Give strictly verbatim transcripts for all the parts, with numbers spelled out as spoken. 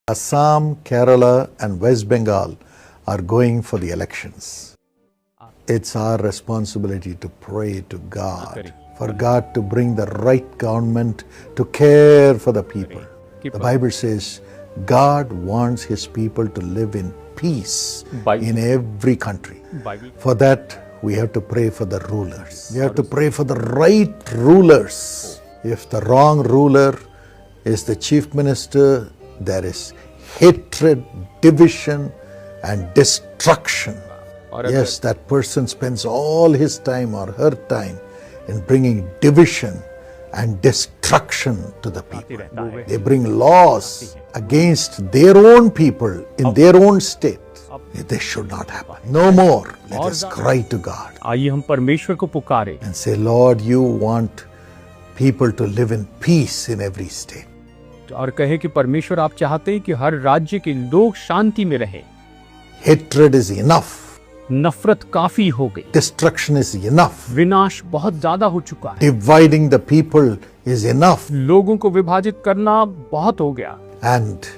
Assam, Kerala, and West Bengal are going for the elections. It's our responsibility to pray to God, for God to bring the right government to care for the people. The Bible says God wants his people to live in peace in every country. For that, we have to pray for the rulers. We have to pray for the right rulers. If the wrong ruler is the chief minister, there is hatred, division, and destruction. Yes, that person spends all his time or her time in bringing division and destruction to the people. They bring laws against their own people in their own state. This should not happen. No more. Let us cry to God. आइए हम परमेश्वर को पुकारें। And say, Lord, you want people to live in peace in every state. और कहे कि परमेश्वर, आप चाहते हैं कि हर राज्य के लोग शांति में रहें। Hatred is enough. नफरत काफी हो गई। Destruction is enough. विनाश बहुत ज्यादा हो चुका है। Dividing the people is enough. लोगों को विभाजित करना बहुत हो गया। And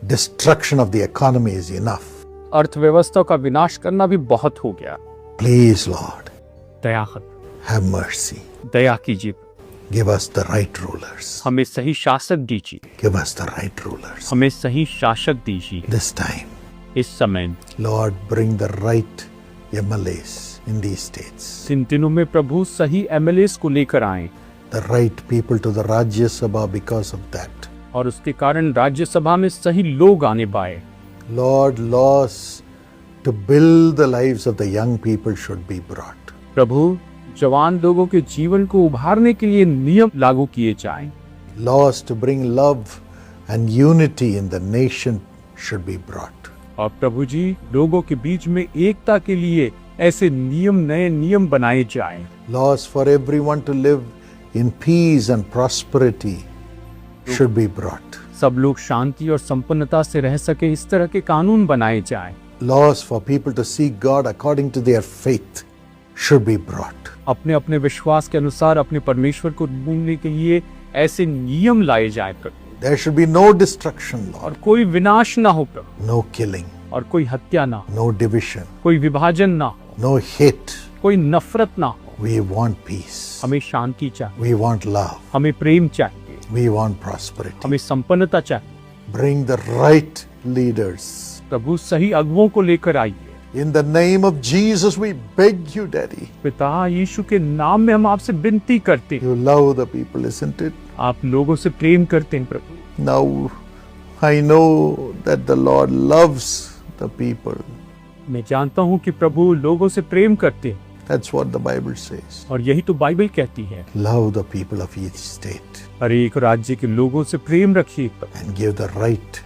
destruction of the economy is enough. अर्थव्यवस्था का विनाश करना भी बहुत हो गया। Please, Lord, दया कर, have mercy. दया कीजिए। Give us the right rulers. हमें सही शासक दीजिए। Give us the right rulers. हमें सही शासक दीजिए। This time, इस समय, Lord, bring the right M L As in these states. इन दिनों में प्रभु सही एमएलएस को लेकर आए। The right people to the Rajya Sabha because of that. और उसके कारण राज्यसभा में सही लोग आने पाए। Lord, laws to build the lives of the young people should be brought. प्रभु, जवान लोगों के जीवन को उभारने के लिए नियम लागू किए जाएं। Laws to bring love and unity in the nation should be brought. और प्रभु जी, लोगों के बीच में एकता के लिए ऐसे नियम, नए नियम बनाए जाएं। Laws for everyone to live in peace and prosperity should be brought. सब लोग शांति और संपन्नता से रह सके, इस तरह के कानून बनाए जाएं। Laws for people to seek God according to their faith should be brought. अपने अपने विश्वास के अनुसार अपने परमेश्वर को ढूंढने के लिए ऐसे नियम लाए जाए प्रभु। There should be no destruction, Lord. और कोई विनाश ना हो प्रभु। No killing. और कोई हत्या ना हो। No division. कोई विभाजन ना हो। No hate. कोई नफरत ना हो। We want peace. हमें शांति चाहिए। We want love. हमें प्रेम चाहिए। We want prosperity. हमें संपन्नता चाहिए। Bring the right leaders. प्रभु, सही अगुवों को लेकर आइए। In the name of Jesus, we beg you, Daddy. पिता यीशु के नाम में हम आपसे विनती करते हैं। You love the people, isn't it? आप लोगों से प्रेम करते हैं प्रभु। Now, I know that the Lord loves the people. मैं जानता हूँ कि प्रभु लोगों से प्रेम करते हैं। That's what the Bible says. और यही तो बाइबल कहती है। Love the people of each state. हर एक राज्य के लोगों से प्रेम रखिए। And give the right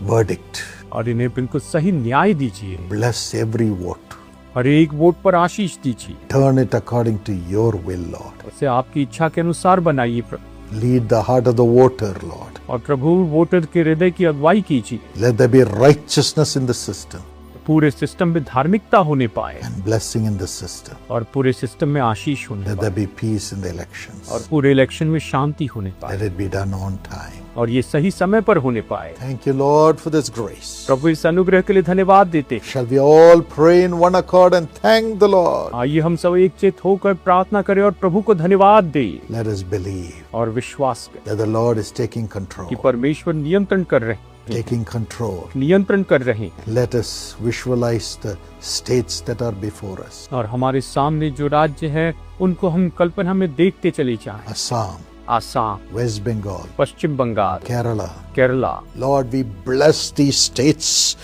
verdict. और इन्हें बिल्कुल सही न्याय दीजिए। Bless every vote. हर एक वोट पर आशीष दीजिए। Turn it according to your will, Lord. उसे आपकी इच्छा के अनुसार बनाइए प्रभु। Lead the heart of the voter, Lord. और प्रभु, वोटर के हृदय की अगुवाई कीजिए। Let there be righteousness in the system. पूरे सिस्टम में धार्मिकता होने पाए। And blessing in the system. और पूरे सिस्टम में आशीष होने पाए। Let there be peace in the elections. और पूरे इलेक्शन में शांति होने पाए। Let it be done on time. और ये सही समय पर होने पाए। Thank you, Lord, for this grace. प्रभु, इस अनुग्रह के लिए धन्यवाद देते हैं। Shall we all pray in one accord and thank the Lord? आइए हम सब एकचित होकर प्रार्थना करें और प्रभु को धन्यवाद दें। Let us believe और विश्वास करें that the Lord is taking control. कि परमेश्वर नियंत्रण कर रहे हैं। Taking control. नियंत्रण कर रहे हैं। Let us visualize the states that are before us. और हमारे सामने जो राज्य है, उनको हम कल्पना में देखते चले जाएं। Assam. Assam, West Bengal. Paschim Bengal, Kerala. Kerala. Lord, we bless these states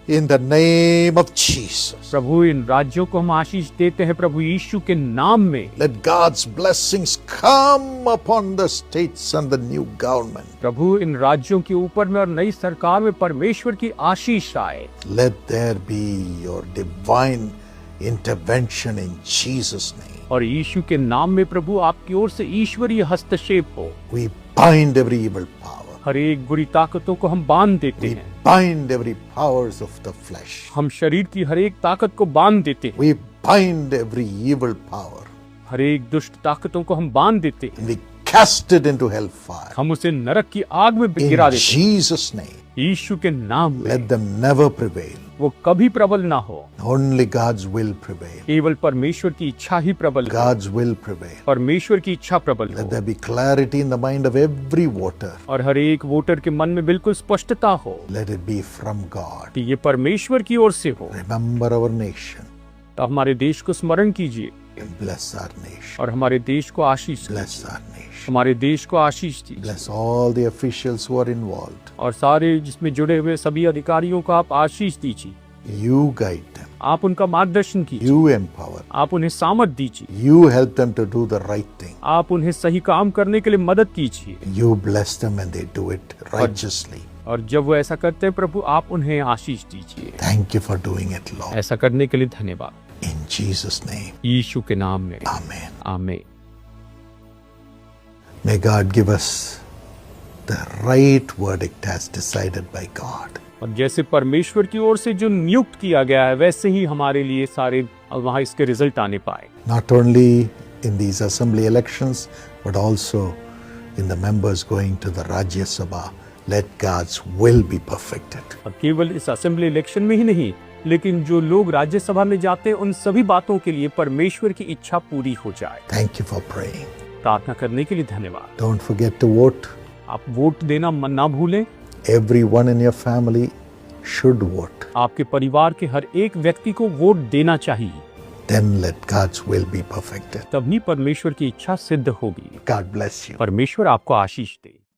in the name of Jesus. प्रभु, इन राज्यों को हम आशीष देते हैं प्रभु यीशु के नाम में। Let God's blessings come upon the states and the new government. प्रभु, इन राज्यों के ऊपर में और नई सरकार में परमेश्वर की आशीष आए। Let there be your divine intervention in Jesus' name. और यीशु के नाम में प्रभु, आपकी ओर से ईश्वरीय हस्तक्षेप हो। We bind every evil power. हर एक बुरी ताकतों को हम बांध देते हैं। We bind every powers of the flesh. हम शरीर की हर एक ताकत को बांध देते हैं। We bind every evil power. हर एक दुष्ट ताकतों को हम बांध देते हैं। And we cast it into hellfire. हम उसे नरक की आग में गिरा In देते हैं। Jesus' name, यीशु के नाम में let them never prevail. वो कभी प्रबल ना हो। Only God's will prevail. केवल परमेश्वर की इच्छा ही प्रबल हो। God's will prevail. परमेश्वर की इच्छा प्रबल Let हो। there be clarity in the mind of every voter. और हर एक वोटर के मन में बिल्कुल स्पष्टता हो Let it be from God. कि ये परमेश्वर की ओर से हो। Remember our nation. तो हमारे देश को स्मरण कीजिए And bless our nation. और हमारे देश को आशीष दीजिए। Bless our nation. हमारे देश को आशीष दीजिए। Bless all the officials who are involved. और सारे जिसमें जुड़े हुए सभी अधिकारियों को आप आशीष दीजिए। You guide them. आप उनका मार्गदर्शन कीजिए। You empower. आप उन्हें सामर्थ दीजिए। You help them to do the right thing. आप उन्हें सही काम करने के लिए मदद कीजिए। You bless them when they do it righteously. और जब वो ऐसा करते हैं, प्रभु, आप उन्हें आशीष दीजिए। Thank you for doing it, Lord. ऐसा करने के लिए धन्यवाद। In Jesus' name. यीशु के नाम में। Amen. आमीन। May God give us the right verdict as decided by God. और जैसे परमेश्वर की ओर से जो नियुक्त किया गया है, वैसे ही हमारे लिए सारे वहां इसके रिजल्ट आने पाए। Not only in these assembly elections, but also in the members going to the Rajya Sabha. Let God's will be perfected. और केवल इस असेंबली इलेक्शन में ही नहीं, लेकिन जो लोग राज्यसभा में जाते हैं, उन सभी बातों के लिए परमेश्वर की इच्छा पूरी हो जाए। Thank you for praying. प्रार्थना करने के लिए धन्यवाद। Don't forget to vote. आप वोट देना मन ना भूलें। Everyone in your family should vote. आपके परिवार के हर एक व्यक्ति को वोट देना चाहिए। Then let God's will be perfected. तभी परमेश्वर की इच्छा सिद्ध होगी। God bless you. परमेश्वर आपको आशीष दे।